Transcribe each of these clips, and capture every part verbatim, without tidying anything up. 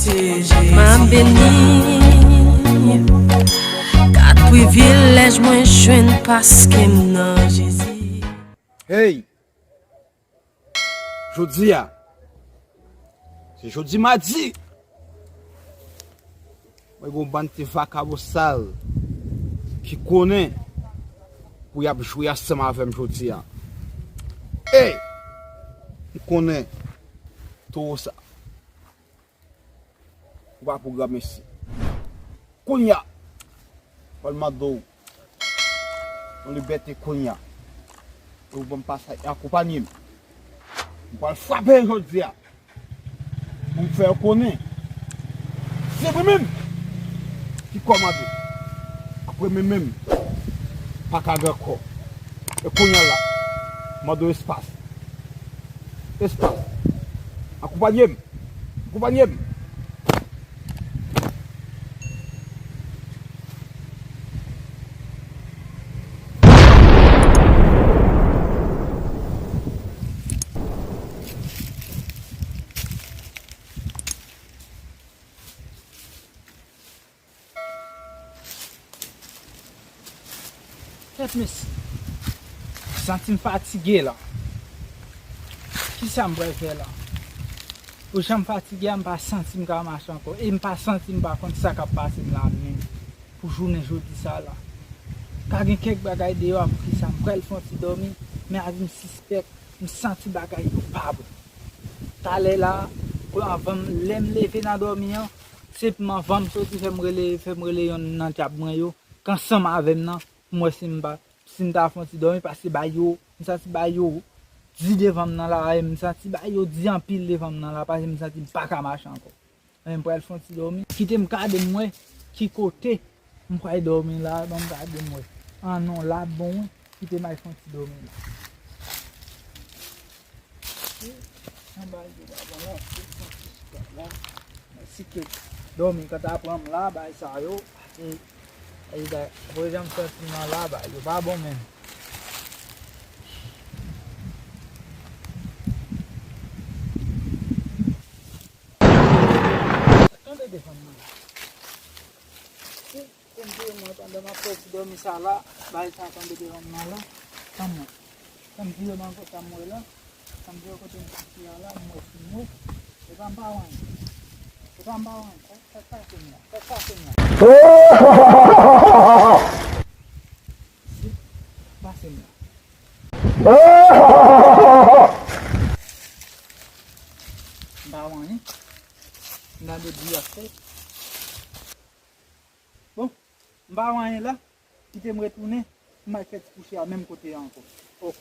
Se Jezi. M ap beni. Kat privilèj mwen jwenn paske m nan Jezi. Hey! Jodi a, se jodi madi. Mwen gen yon bann ti vakabon sal ki konnen pou y ap jwe ansanm avè m jodi a. Ey! M konnen towo sa. Ou pa pou granmesi. Kounye a, fò l mande w yon libète kounye a. E ou ban m pasaj, akonpanye m. M pral frape jodi a. Pou m fè yo konnen. Se mwen menm ki kòmande. Apre mwen menm, pa ka gen ankò. E kounye a la, mande w espas. Espas. Akonpanye m. Akonpanye m. Kèt mesye, m santi m fatige la. Kisa m pral fè la? Pou jan m fatige a, m pa santi m ka mache ankò. E m pa santi m pa konn sa k ap pase m la menm. Pou jounen jodi sa la. Ka gen kèk bagay deyò a, poukisa m pral fè yon ti dòmi, men avi m sispèk, m santi bagay yo pa bon. Talè la, pou anvan m, lè m leve nan dòmi an, se pou m anvan m soti fè m rele, fè m rele yonn nan dyab mwen yo, k ansanm avè m nan, pou m wè si m pa, si m ta fè yon ti dòmi, paske bay yo, m santi bay yo di devan m nan la, e m santi bay yo di anpil devan m nan la, paske m santi m pa ka mache ankò. Men m pral fè yon ti dòmi. Kite m gade m wè ki kote m pral dòmi la, ban m gade m wè. An non, la bon wi. Kite m al fè yon ti dòmi la. Anba yo pa bon la, se fè yon ti chita la. Mèsi ke dòmi ka ta pran m la, bay sa yo. E, e, vre jan m santi m nan la, bay yo pa bon menm. Sa tonbe devan m nan la. Si, pou m vire mwen pandan m ap fè ti dòmi sa la, bay sa tonbe devan m nan la. Tann mwen. Pou m vire mwen ankò sa m wè la. Sa m vire kote m soti a la, m wè si m wè. E pa m pa wè anyen. E pa m pa wè anyen. Sa, sa k pase m la? Sa k pase m la? Si, sa k pase m la? M pa wè anyen. M gade bri a fè. Bon, m pa wè anyen la. Kite m retounen. M al fè ti kouche a menm kote a ankò. Ok.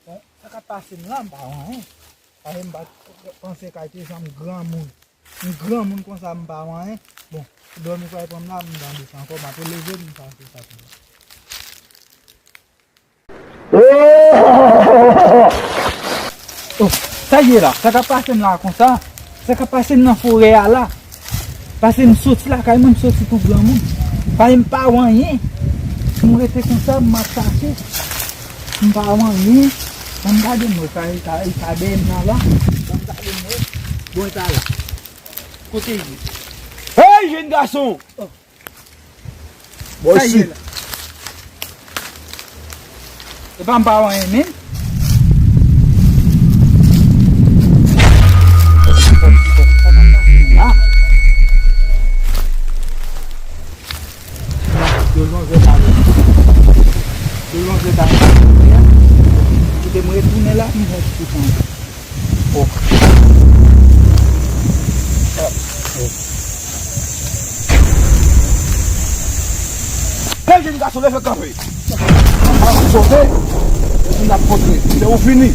Bon, sa k ap pase m la, m pa wè anyen. Paske m pa t panse kay te janm granmoun. M granmoun konsa, m pa wè anyen. Bon, dòmi pral pran m la, m nan desann ankò, m ap leve, m pase sa tou. Oh, sa ye la? Sa k ap pase m la konsa? Sa k ap pase m nan forè a la? Paske m soti lakay mwen, m soti tou granmoun. Paske m pa wè anyen. M rete konsa, m ap chache. M pa wè anyen. Ban m gade m wè sa, e sa, e sa dèyè m nan la. Ban m gade m wè. Bon, e sa la. Kote l ye? Hey, jèn gason! Oh. Bò isi. Sa ye la? E pa m pa wè anyen, men. Ah. Yo lonje ta. Yo lonje ta. Kite m retounen la, m jwenn ti tan. Oh. Hey, jèn gason, leve kanpe. N ap pote. N ap pote. Se ou fini.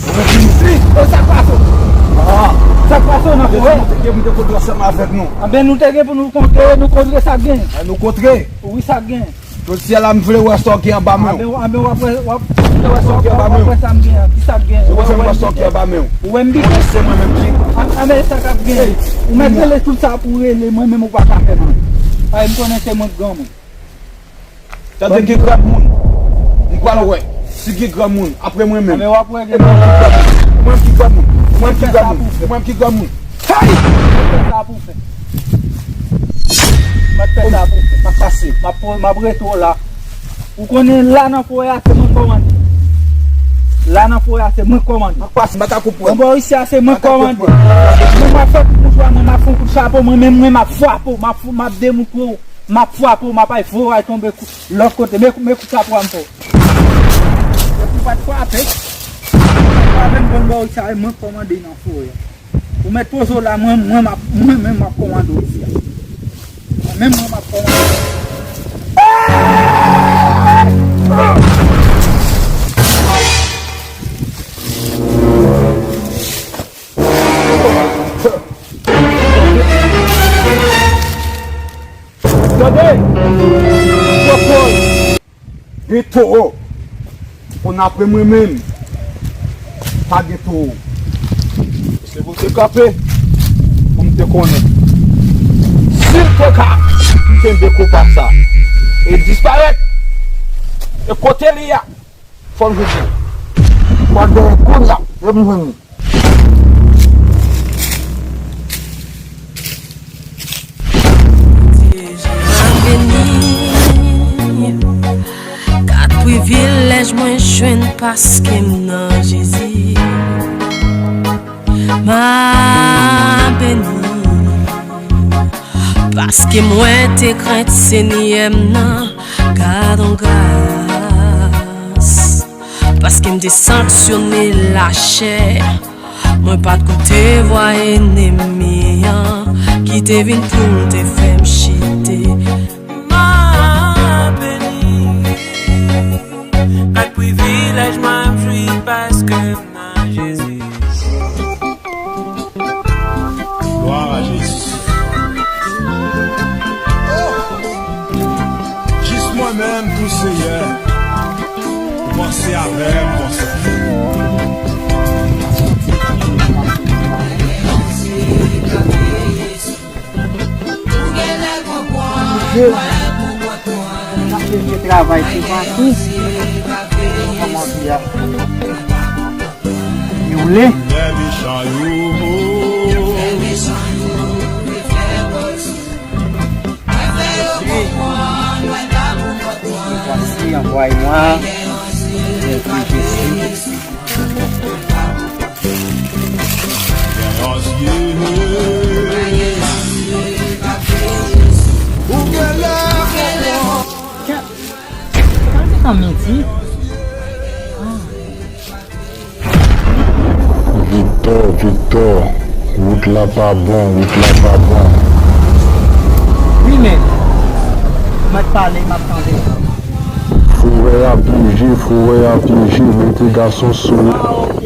Ou fini. Fi, e sa k pase? Ah. Sa k pase nan forè? Depi nou te gen pou te kontre ansanm avèk nou. Anben, nou te gen pou nou kontre, nou kontre sa k gen. Ah, nou kontre. Wi, sa k gen. Jodi a la, m vle wè sa w gen anba men w. Anben, anben, w ap wè, w ap, w ap wè sa m gen an. Ki sa k gen? Ou wè m bite? Ou wè m bite? Se mwen menm ki. Anben, sa k ap gen. Ou mèt rele tout sa pou rele, mwen menm ou pa ka fè m anyen. Ay, m konnen se mwen k granmoun. Tande gen granmoun. M pral wè si gen granmoun apre mwen menm. Anben, w ap wè gen granmoun. Mwen ki granmoun. Mwen ki granmoun. Mwen ki granmoun. Hey! Mwen fè sa pou fè. Mwen fè sa pou fè. M ap pase. M ap, m ap rete w la. Ou konnen la nan forè a se mwen k kòmande. La nan forè a se mwen k kòmande. M ap pase, m pa ka konprann. Anba isi a se mwen k kòmande. Mwen m ap fè tout mouvman, mwen m ap fè yon kout chapo, mwen menm mwen m ap frape w, m ap, m ap demontre w, m ap frape w, m ap al voye w al tonbe lòt kote. Men, men kout chapo a m fè w. Epi w pa t frape. W pa t frape m, anba isi a e mwen k kòmande nan forè a. Ou mèt poze w la, mwen, mwen, m ap, mwen menm m ap kòmande w isi a. Mwen menm, mwen m ap kòmande w. Tande! Pwopòz! Gen towo. Konn apre mwen menm, pa gen towo. Se pou te kanpe, pou m te konnen. Si l te ka kenbe konpa sa e disparèt, e kote li a, fò m jwenn li. Fò m jwenn kounye a, e m jwenn li. Bondye, Jewova beni. Gad privilèj mwen jwenn paske m nan Jezi. M a beni. Paske mwen te krent Senyè m nan, gad yon gras. Paske m te sanksyone lachè, mwen pa t koute vwa enemi an ki te vin pou l te fè m chite. M a beni, gad privilèj mwen ap jwi paske m nan Jezi. Glwa a Jezi. Oh! Jis mwen menm tou, Seyè. Ou panse avè m konsa. Jezi, n ap fè vye travay toupatou. Kòman di a? Youle. Voici, envoie-moi. Jésus, Jésus. Kè, kè se tan midi? Ah. Victor, Victor, wout la pa bon, wout la pa bon. Wi, men, mèt pale, m ap tande. Forè a pyeje, forè a pyeje, mete gason sou. Ah, ok.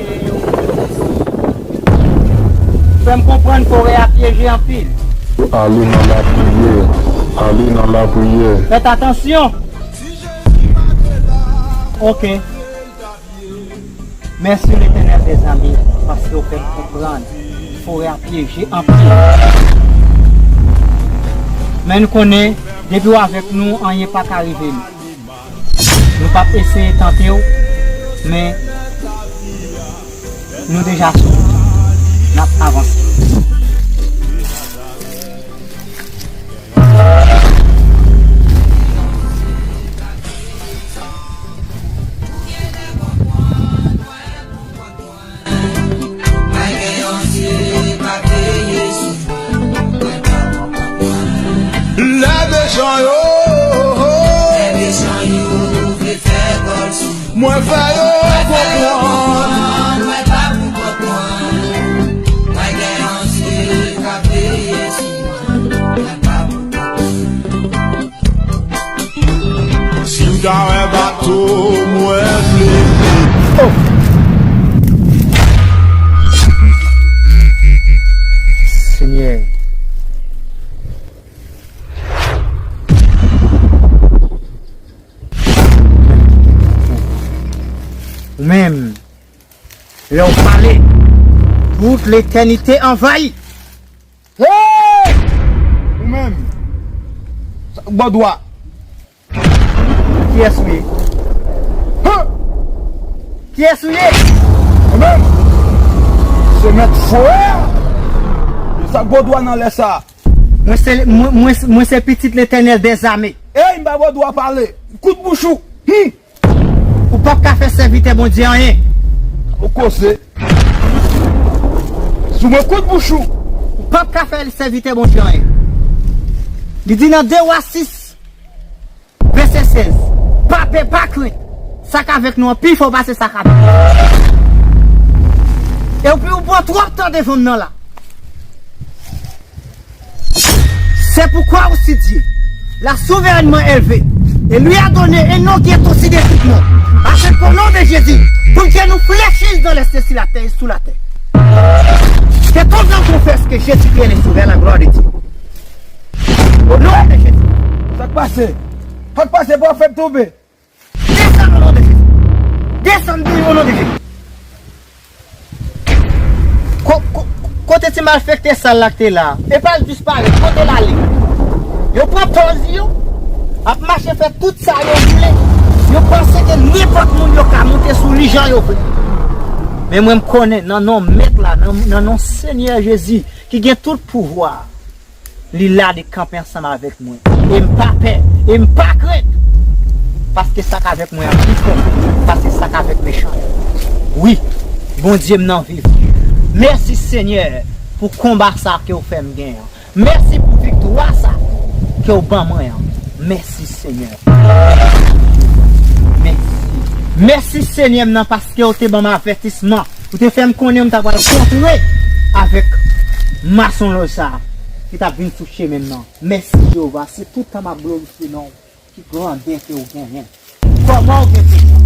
Fè m konprann forè a pyeje anpil. Ale nan lapriyè, ale nan lapriyè. Fèt atansyon. Ok. Mèsi Letènèl dèzame, paske w fè m konprann forè a pyeje anpil. Men nou konnen, depi w avèk nou, anyen pa ka rive nou. Nou p ap eseye tante w, men nou deja sou wout. N ap avanse. Lè mechan yo, mwen fè yo konprann. Si m ta wè bato, mwen vle. Oh! Senyè. Ou menm, lè w pale, tout letènite anvayi. Hey! Ou menm, sa k ba w dwa? Kiyès ou ye? Huh! Kiyès ou ye? Ou menm? Ou mèt fò. Sa k ba w dwa nan lè sa? Mwen se, mwen, mwen, mwen se pitit Letènèl dèzame. Ey, m pa ba w dwa pale. Kout bouch ou. Hum. Ou p ap ka fè sèvitè Bondye anyen. Ou koze. Sou mwen kout bouch ou. Ou p ap ka fè sèvitè Bondye anyen. Li di nan de Wa sis, vèsè sèz, pa pè, pa krent. Sa k avèk nou an pi fò pase sa k avèk nou. Epi ou pran twòp tan devan m nan la. C'est pourquoi aussi Dieu l'a souverainement élevé et lui a donné un nom qui est au-dessus de tout nom, afin qu'au nom de Jésus, pour que nous fléchisse dans les cieux, sur la terre et sous la terre. Que tout homme confesse que Jésus-Christ est le Sauveur, la gloire de Dieu. Au nom de Jésus. Sa k pase? Sa k pase pou w ap fè m tonbe? Desann o non de Jezi. Desann deyo o non de Jezi. Ko-, ko-, kote ti malfektè sal la k te la? E pa l disparèt. Kote l ale? Yo pran pòz yo, ap mache fè tout sa yo vle. Yo panse ke nenpòt moun yo ka monte sou li jan yo vle. Men mwen, m konnen nan non Mèt la, nan, nan non Senyè Jezi ki gen tout pouvwa, li la, li kanpe ansanm avèk mwen. E m pa pè, e m pa krent. Paske sa k avèk mwen an pi fò pase sa k avèk mechan yo. Wi, Bondye m nan vivan. Mèsi, Senyè, pou konba sa ke w fè m genyen an. Mèsi pou viktwa sa ke w ban mwen an. Mèsi, Senyè. Mèsi. Mèsi, Senyè m nan, paske w te ban m avètisman. Ou te fè m konnen m ta pral kontre avèk masonlòj sa a ki t ap vin sou chemen m nan. Mèsi, Jewova, se tout tan m ap glorifye non w. Ki grandè ke w genyen. Kòman w gen pouvwa?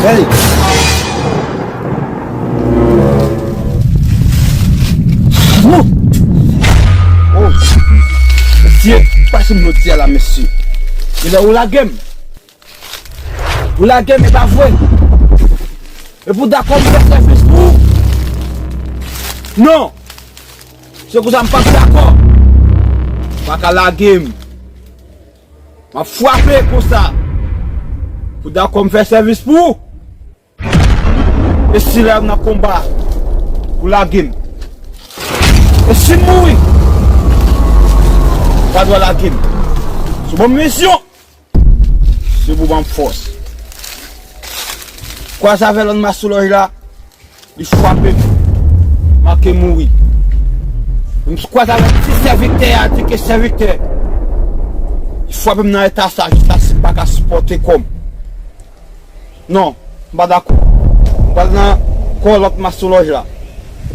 Hey! Wou! Oh! Mesye, pase m jodi a la, mesye. Genlè ou lage m. Ou lage m, e pa vre. E pou dakò m fè sèvis pou ou? Non. Se konsa m p ap dakò. Ou pa ka lage m. M ap frape konsa. Pou dakò m fè sèvis pou ou? E si lè m nan konba, ou lage m? E si m mouri, ou pa dwe lage m. Se bon misyon. Se pou ban m fòs. Kwaze avè lòt masonlòj la, li frape m. Make mouri. M kwaze avè ti sèvitè a, di ke sèvitè. Li frape m nan eta sa, jiska si m pa ka sipòte kò m. Non, m pa dakò. M pral nan kò lòt masonlòj la.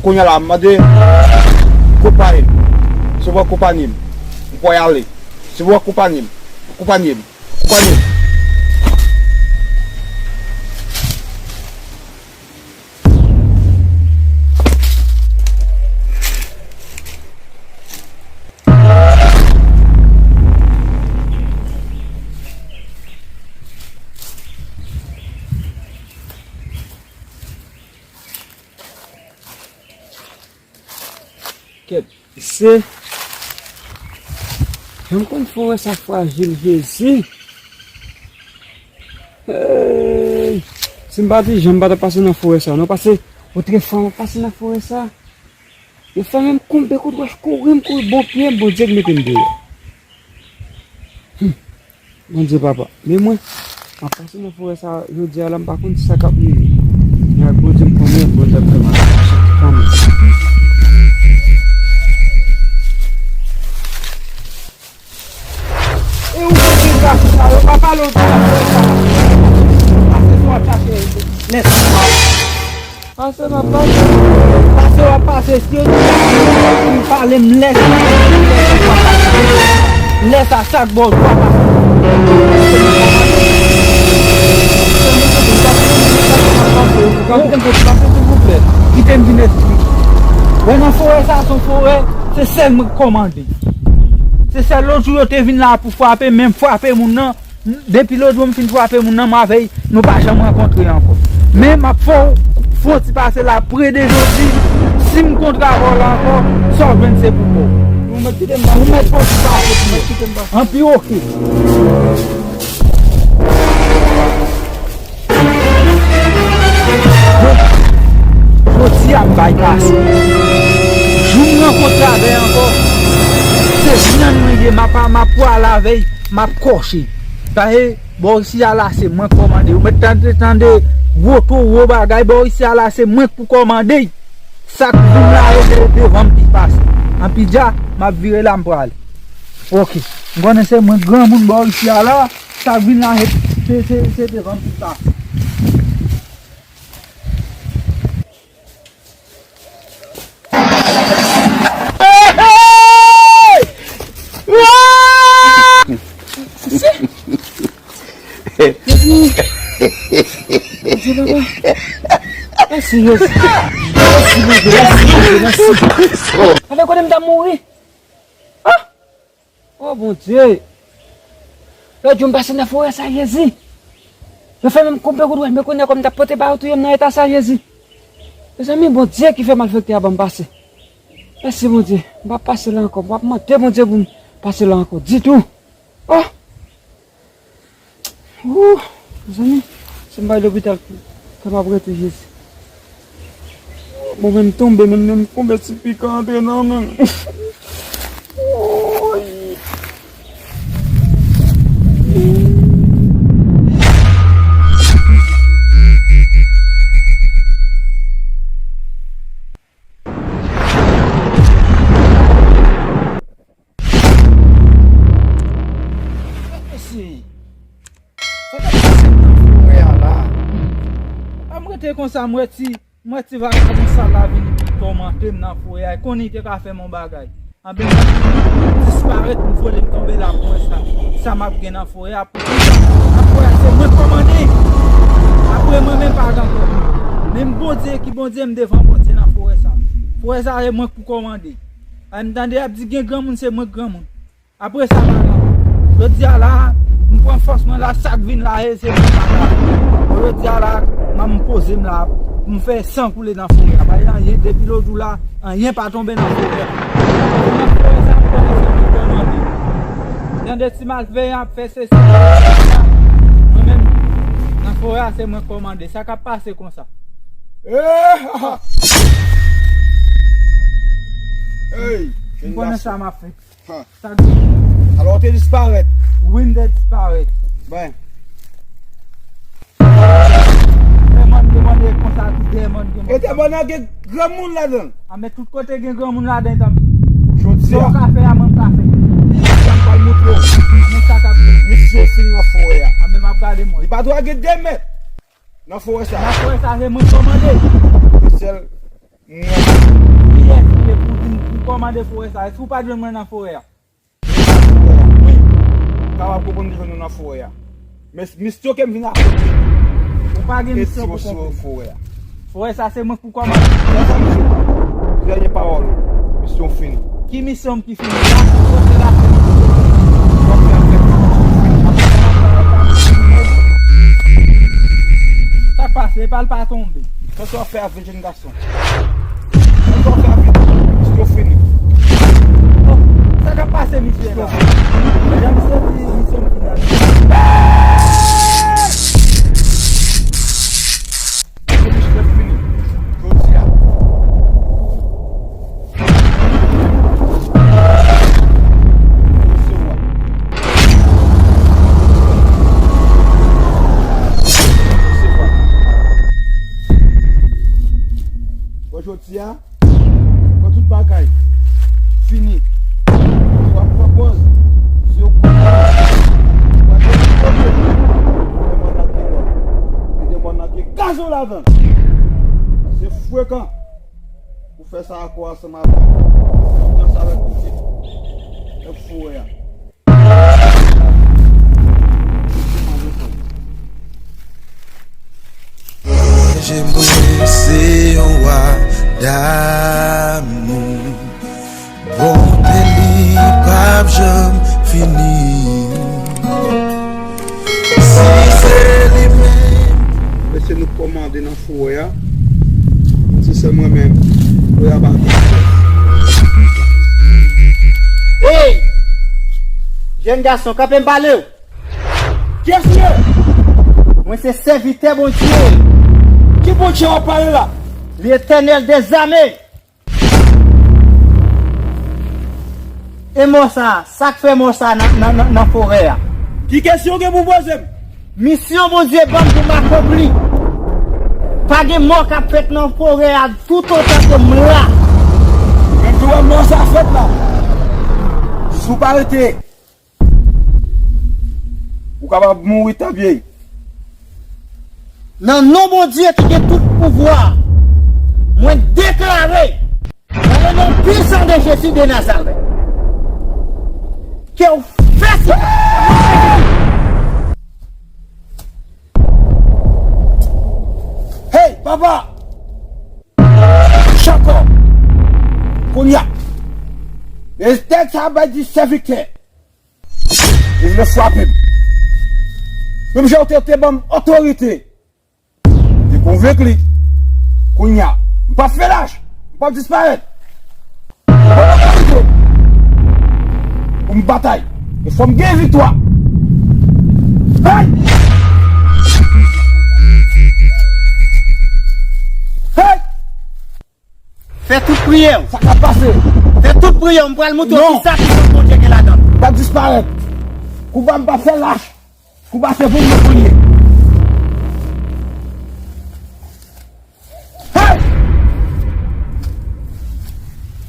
Kounye a la, m mande konpayi m. Si w akonpaye m, m pral ale. Si w akonpaye m, akonpaye m, akonpaye m. Kèt, se, jan m konn fè w wè sa frajil, Jezi. Hey! Si m pa di jan m pa t ap pase nan forè sa, non, pase, otrefwa, m ap pase nan forè sa. Yo fè menm koube kout wòch, kouri m, kouri bò pye m, Bondye k mete m deyò. Hmm. Bondye papa, men mwen, m ap pase nan forè sa jodi a la, m pa konn sa k ap rive. Men ak Bondye m konnen, Bondye ap fè m avanse kanmenm. E ou mete gason sa yo, pa pale w di sa, sa. Pase sou w ap chache lè sa. Pase m ap pase. Pase w ap pase, si yo di sa, m pale m lè sa. Lè sa, sa k ba w dwa pase. Kapitèn Poti, pase silvouplè. Kite m vin esplike. Wè nan forè sa, se yon forè, se sèl mwen k kòmande. Se sèl lòt jou yo te vin la pou frape, menm frape moun nan. Depi lòt jou m fin frape moun nan, m avè l, nou pa janm rankontre ankò. Men m ap fè w fon ti pase la pre de jodi. Si m kontre avè w la ankò, sa w jwenn se pou kò w. Mèt kite m pase, mèt kite m pase. Anpi oke. Jodi a m bay pase. Jou m rankontre avè l ankò, se vyann mwen ye, m ap, m ap pwale avè l, m ap kòche. Paske bò isi a la, se mwen k kòmande. Ou mèt tande, tande gwo towo bagay, bò isi a la, se mwen k pou kòmande. Sa k vin la, e de-, devan m ki pase. Anpi dja, m ap vire la, m prale. Oke. M konnen se mwen granmoun bò isi a la. Sa k vin la, se, se, se devan m ki pase. Mèsi, Jezi. Mèsi, Bondye. Mèsi, Bondye. Mèsi. Avèk kote m ta mouri. Ah! Oh, Bondye. Lòt jou m pase nan forè sa, Jezi. Yo fè men m koupe kout wòch, men kounye a kòm m t ap pote ba yo touye m nan eta sa, Jezi. Mezanmi, Bondye ki fè malfektè a ban m pase. Mèsi, Bondye. M p ap pase la ankò. M p ap mande Bondye pou m pase la ankò ditou. Oh! Ooh, mezanmi, si m pa al lopital, kè m ap rete, Jezi. Bon, men m tonbe, men, men m konbyen ti pikan antre nan men m. Ooh. Mesye, sa k ap pase nan forè a la? Pa m rete konsa, m wè ti, m wè ti vakabon sa la vin tòmante m nan forè a. Konnen li te ka fè m yon bagay. Anben, m disparèt, m vole, m tonbe la pou wè sa, sa m ap gen nan forè a. Nan forè a, se mwen k kòmande. Apre mwen, men pa gen ankò. Menm Bondye ki Bondye, m devan Bondye nan forè sa. Forè sa, se mwen k pou kòmande. A, m tande y ap di gen granmoun, se mwen k granmoun. Apre sa, pa gen ankò. Jodi a la, m pran fòs mwen la, sa k vin la, e se mwen k ap la. Bon, jodi a la, m, m poze m la, m fè san koule nan forè a. Pa gen anyen, depi lòt jou la, anyen pa tonbe nan forè a. Se nan forè sa, m konnen se mwen k kòmande. Tande ti malveyan ap fè sesi. Mwen menm, nan forè a, se mwen k kòmande. Sa k ap pase konsa? Eh, ha, ha. Hey, m konnen sa m ap fè. Ha. Sa k gen? Alò, w te disparèt. Wi, m te disparèt. Ben. Dèyè mòn gen mòn, e konsa tou, dèyè mòn gen mòn. E dèyè mòn nan gen granmoun ladan l. A, men tout kote gen granmoun ladan, tanpri. Jodi a. Sa w ka fè a, mwen m ka fè. Jodi a, m pral montre w. Men sa k ap fèt. Misyon fini nan forè a. A, men m ap gade mwen. Li pa dwe gen de mèt nan forè sa. Nan forè sa, se mwen k kòmande. Sèl mwen. Kiyès ou ye pou vin, pou kòmande forè sa? Èske ou pa t jwenn mwen nan forè a? Wi. Ou kapab konprann ki jwenn nou nan forè a. Men misyon ke m vin akonpli. Ou pa gen misyon pou konprann. Forè a. Forè sa se mwen pou kòmande. Sa sa misyon. Dènye pawòl ou. Misyon fini. Ki misyon m ki fini? La, kote la fini. Sa k pase, e pa l pa tonbe. Sa sa w ap fè avèk jèn gason? Sa w ap fè avèk misyon fini. Oh, sa k ap pase misye la? Jan misye di misyon fini. Misyon fini. Jodi a. Resevwa. Resevwa. Bon, jodi a, pran tout bagay. Fini. Yo ap pran pòz. Yo ap pran pòz. Yo ap pran pòz. Yo ap pran pòz. Li demann nan gen gazon ladan l. Se frekan. Ou fè sa ankò ansanm avè m. Ou pran sa avèk misye. Nèg forè a. Manje mwen se yon wa damou. Bonte li p ap janm fini. Si se li menm. Mesye, nou kòmande nan forè a. Si se mwen menm, forè a pa vin. Jèn gason, kanpe m pale w. Kiyès ou ye? Mwen se sèvitè Bondye. Ki Bondye w ap pale la? Letènèl dèzame. E mò sa, sa k fè mò sa nan, nan, nan, nan forè a? Ki kesyon w gen pou poze m? Misyon Bondye ban m pou m akonpli. Pa gen mò k ap fèt nan forè a toutotan ke m la. Men tou wè mò sa fèt la. Si w pa rete, ou kapab mouri tanpye. Nan non Bondye ki gen tout pouvwa, mwen deklare, dans le nom puissant de Jésus de Nazareth, ke w fè si. Hey, papa! Chakò! Kounye a, e tèt sa bay di sèvitè. Li vle frape m. Menm jan w te, te ban m otorite. Li konvenk li. Kounye a, m p ap fè lach. M p ap disparèt. M p ap fè lach. Pou m batay. E fò m gen viktwa. Hey! Hey! Fè tout priyè w. Sa k ap pase? Fè tout priyè w. M pral montre w kisa ki sòt Bondye gen ladan l. M p ap disparèt. Kou pa m p ap fè lach. Kou pa se pou mwen priyè. Hey!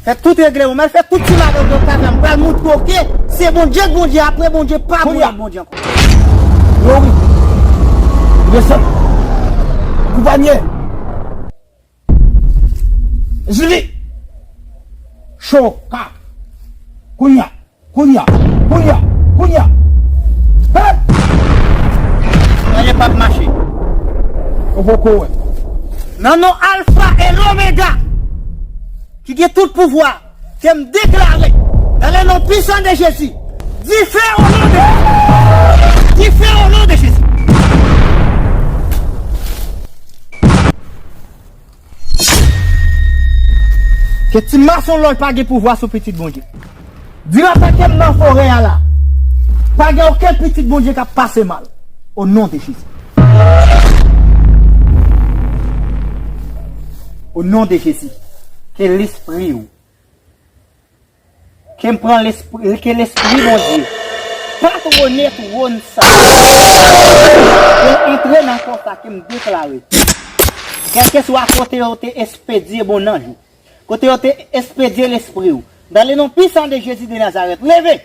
Fè tout regle w. M al fè tout ti malè w ka fè. M pral montre w ke se Bondye k Bondye. Apre Bondye pa pou lòt Bondye ankò. Glori. Desann. Kou pa nye. Zili! Choka! Kounye a! Kounye a! Kounye a! Kounye a! Hey! Anyen p ap mache. Ou poko wè. Nan non Alfa e Lomega, ki gen tout pouvwa, ke m deklare, dans le nom puissant de Jésus, dife o non de Jésus! Dife o non de Jésus! Ke ti masonlòj pa gen pouvwa sou pitit Bondye. Dimaten ke m nan forè a la, pa gen okenn pitit Bondye k ap pase mal. O non de Jezi. O non de Jezi. Ke lespri w Ke m pran lespri, ke lespri Bondye patwone twòn sa. Ke l antre nan kò sa ke m deklare. Kèlkeswa kote yo te espedye bon anj ou, kote yo te espedye lespri w, dans le nom puissant de Jésus de Nazareth, leve!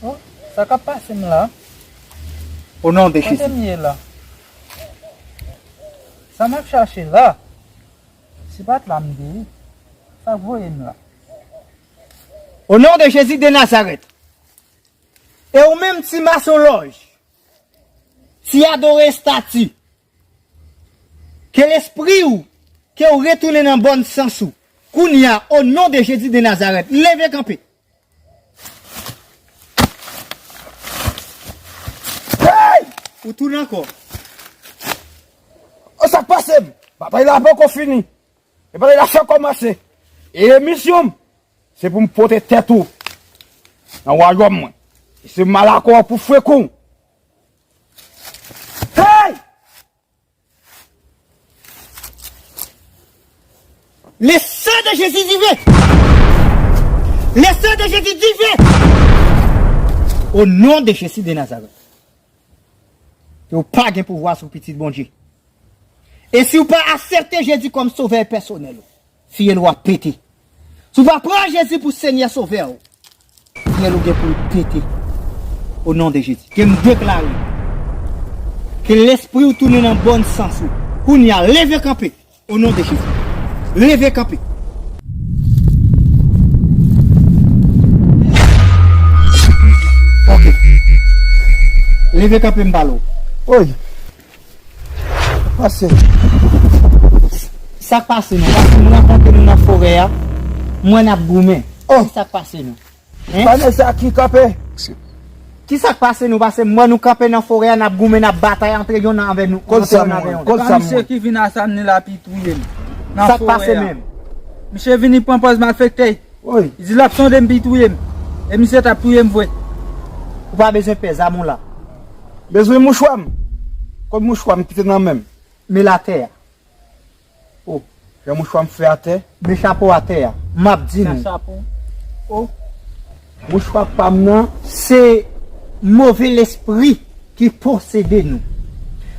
Oh, sa k ap pase m la? O non de Jezi. Kote m ye la? Sa m ap chache la? Si pa t la m te ye, sa k voye m la? O non de Jezi de Nazarèt. E ou menm ti masonlòj, ti adore estati, ke lespri w, ke w retounen nan bòn sans ou. Kounye a, o non de Jezi de Nazarèt, leve kanpe. Hey! Ou tounen ankò. O, sa k pase m? Batay la poko fini. E batay la fèk kòmanse. E misyon m, se pou m pote tèt ou nan wayòm mwen. E se malakò pou frekan w. Hey! Le sang de Jésus divin! Le sang de Jésus divin! O non de Jezi de Nazarèt. Ke w pa gen pouvwa sou pitit Bondye. E si w pa aksepte Jezi kòm sovè pèsonèl ou, fyèl ou ap pete. Si w pa pran Jezi pou Senyè Sovè ou, fyèl ou gen pou l pete. O non de Jezi. Ke m deklare ke lespri w tounen nan bòn sans ou. Kounye a, leve kanpe. O non de Jezi. Leve kanpe. Ok. Leve kanpe, m pale w. Oy. Pase. Sa k pase nou? Paske m rankontre nou nan forè a. M wè n ap goumen. Oh. Sa k pase nou? Hein? Pa nèg sa ki kanpe. Kisa k pase nou? Pase m wè nou kanpe nan forè a, n ap goumen, n ap batay antre yonn avè nou. Kòl sa mwen, kòl sa mwen. Misye ki vin asamble la pi touye m. Sa k pase menm? Misye vini pran pòz malfektè. Wi. Li di l ap sonde m pi touye m. E misye t ap touye m vre. Ou pa bezwen pè, zam ou la. Bezwen mouchwa m. Kot mouchwa m ki te nan men m? Men l atè a. O, jan mouchwa m fè atè. Men chapo atè a. M ap di nou. Sa chapo. O. Mouchwa pa m nan. Se move lespri ki posede nou.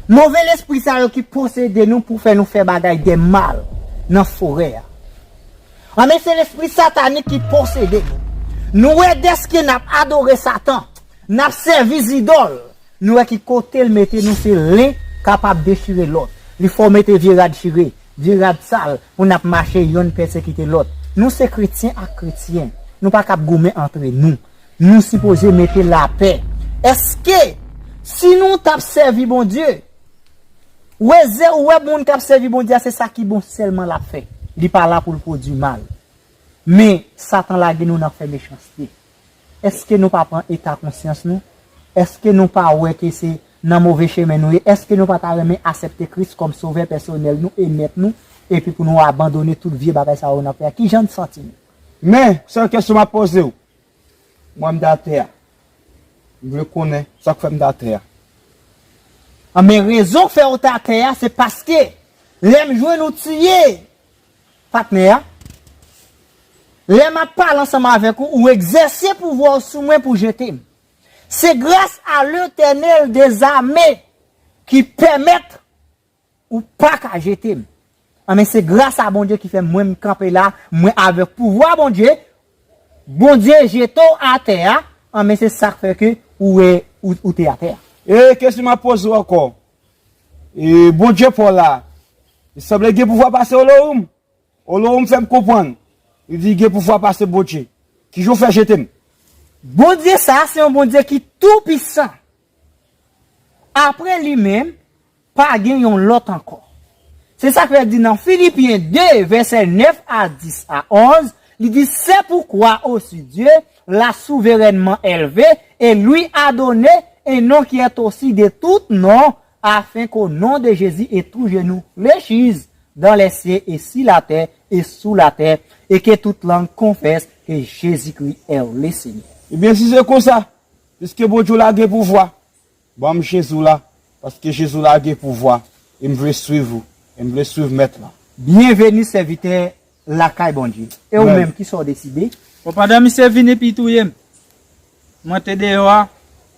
Move lespri sa yo ki posede nou pou fè nou fè bagay de mal nan forè a. Anben, se lespri satanik ki posede nou. Nou wè dèske n ap adore Satan, n ap sèvi zidòl, nou wè ki kote l mete nou, se len kapab dechire lòt. Li fè w mete vye rad chire, vye rad sal, pou n ap mache yonn pèsekite lòt. Nou se kretyen ak kretyen. Nou pa kab goumen antre nou. Nou sipoze mete lapè. Èske si nou t ap sèvi Bondye, wè, zè, ou wè moun k ap sèvi Bondye a, se sa ki bon sèlman l ap fè. Li pa la pou l pwodui mal. Men, Satan lage nou nan fè mechanste. Èske nou pa pran eta konsyans nou? Èske nou pa wè ke se nan move chemen nou ye? Èske nou pa ta renmen aksepte Kris kòm Sovè pèsonèl nou e Mèt nou, epi pou nou abandone tout vye bagay sa yo n ap fè a? Ki jan n santi nou? Men, sèl kesyon m ap poze w, mwen m t atè a. M vle konnen sa k fè m t atè a. Anben, rezon k fè w t atè a, se paske lè m jwenn ou tiye patnè a, lè m ap pale ansanm avèk ou, ou egzèse pouvwa w sou mwen pou jete m. Se gras a Letènèl dezame ki pèmèt ou pa ka jete m. Anben, se gras a Bondye ki fè mwen m kanpe la, mwen avèk pouvwa Bondye, Bondye jete w atè a, anben, se sa k fè ke ou wè ou, ou te atè a. E kesyon m ap poze w ankò, e Bondye pa w la, li sanble gen pouvwa pase Olohoum? Olohoum fè m konprann, li di gen pouvwa pase Bondye. Kijan w fè jete m? Bondye sa a se yon Bondye ki toupisan. Apre li menm, pa gen yon lòt ankò. Se sa k fè di nan Filipyen de, vèsè nèf a dis a onz, li di, c'est pourquoi aussi Dieu l'a souverainement élevé et lui a donné un nom qui est au-dessus de tout nom, afin qu'au nom de Jésus et tout genou fléchisse dans les cieux et sur la terre et sous la terre, et que toute langue confesse que Jésus-Christ est le Seigneur. Ebyen, si se konsa, piske Bondye w la gen pouvwa, ban m Jezi w la, paske Jezi w la gen pouvwa, e m vle swiv ou, e m vle swiv Mèt la. Byenveni, sèvitè lakay Bondye. E ou menm, kisa w deside? Bon, pandan misye vini epi touye m, mwen te deyò a,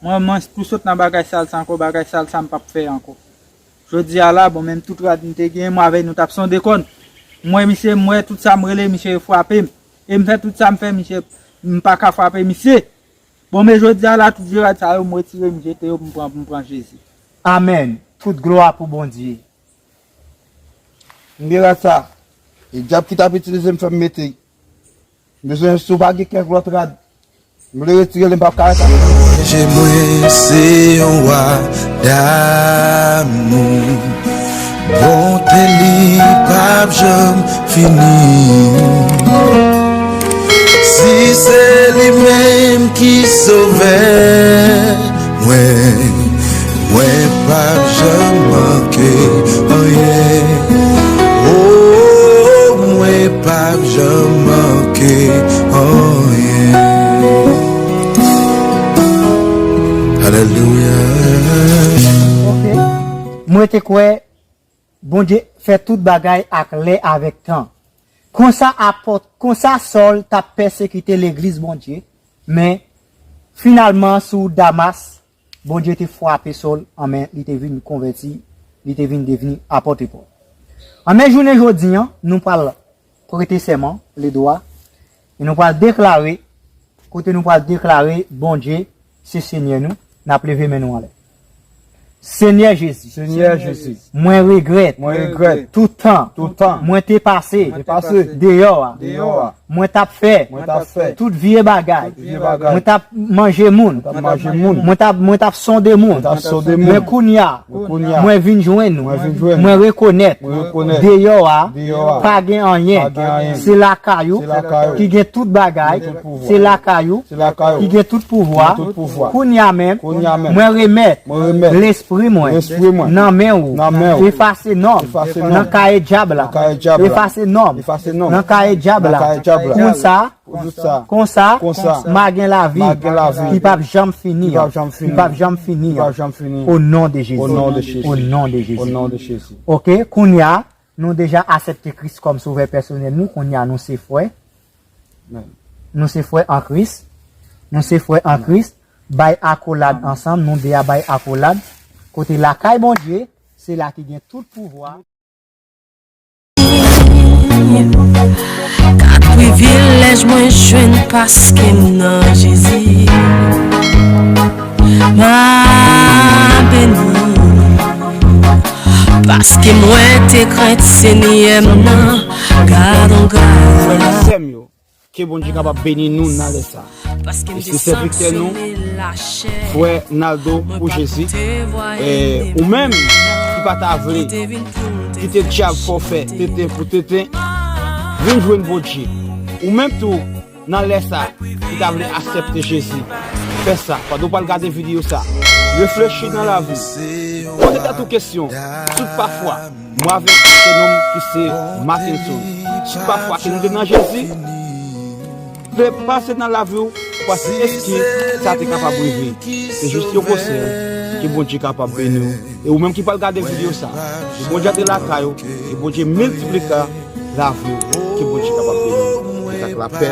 mwen, mwen tou sot nan bagay sal sa ankò, bagay sal sa m p ap fè ankò. Jodi a la, bon, menm tout rad m te genyen, mwen avèk nou t ap sonde kòn. Mwen, misye, mwen, tout sa m rele, misye frape m. E m fè tout sa m fè, misye, m pa ka frape misye. Bon, men jodi a la, tout vye rad sa yo, m retire, m jete yo, m pran, m pran Jezi. Amèn. Tout glwa pou Bondye. M gen rad sa. E dyab ki t ap itilize m fè m mete. M bezwen, si w pa gen kèk lòt rad, m vle retire l, m p ap ka ret avè l. Bondye mwen se yon wa damou. Bonte li p ap janm fini. Si se li menm ki sovè mwen, mwen p ap janm manke anyen. O, mwen p ap janm manke anyen. Alelouya. Ok. Mwen te kwè Bondye fè tout bagay ak lè avèk tan. Konsa apòt, konsa Sòl t ap pèsekite legliz Bondye, men finalman sou Damas, Bondye te frape Sòl, anben, li te vin konvèti, li te vin devni apòt Pòl. Anben, jounen jodi a, nou pral prete sèman, le dwa, e nou pral deklare, kote nou pral deklare Bondye se Senyè nou, n ap leve men nou anlè. Senyè Jezi, Senyè Jezi, mwen regrèt, mwen regrèt, tout tan, tout tan, mwen te pase, mwen te pase, deyò a, deyò a, mwen t ap fè, mwen t ap fè, tout vye bagay, tout vye bagay, mwen t ap manje moun, mwen t ap manje moun, mwen t ap, mwen t ap sonde moun, mwen t ap sonde moun. Men kounye a, men kounye a, mwen vin jwenn ou, mwen vin jwenn ou, mwen rekonèt, mwen rekonèt, deyò a, deyò a, pa gen anyen, pa gen anyen, se lakay ou, se lakay ou, ki gen tout bagay, ki gen tout pouvwa, se lakay ou, se lakay ou, ki gen tout pouvwa, ki gen tout pouvwa. Kounye a menm, kounye a menm, mwen remèt, mwen remèt, lespri Lespri mwen. Lespri mwen. Nan men ou. Nan men ou. Efase non m. Efase non m. Nan kaye dyab la. Nan kaye dyab la. Efase non m. Efase non m. Nan kaye dyab la. Nan kaye dyab la. Konsa. Konsa. Konsa. Konsa. M a gen lavi. M a gen lavi. Ki p ap janm fini. Ki p ap janm fini. Ki p ap janm fini. Ki p ap janm fini. O non de Jezi. O non de Jezi. O non de Jezi. O non de Jezi. Oke, kounye a, nou deja aksepte Kris kòm Sovè pèsonèl nou, kounye a nou se frè. Amen. Nou se frè an Kris. Nou se frè an Kris. Bay akolad ansanm, nou de a bay akolad. Kote lakay Bondye, se la ki gen tout pouvwa. Kat privilèj mwen jwenn paske m nan Jezi. M a beni. Paske mwen te krent Senyè m nan. Gad on gad. Frè m ak sè m yo, ke Bondye kapab beni nou nan lè sa. E se sèvitè nou, frè Naldo pou Jezi. E ou menm ki pa ta vle kite dyab fè w fè tenten pou tenten, vin jwenn Bondye. Ou menm tou, nan lè sa, ki ta vle aksepte Jezi, fè sa. Pandan w pral gade videyo sa, reflechi nan lavi w. Poze tèt ou kesyon, si pafwa, mwen avèk se nonm ki se Martinson, si pafwa ke nou te nan Jezi, te pase nan lavi w, ou panse èske sa te kapab rive? Se jis yon konsèy ke Bondye kapab beni w. E ou menm ki pral gade videyo sa, ke Bondye antre lakay ou, ke Bondye miltiplika lavi w, ke Bondye kapab beni w. Mete ak lapè,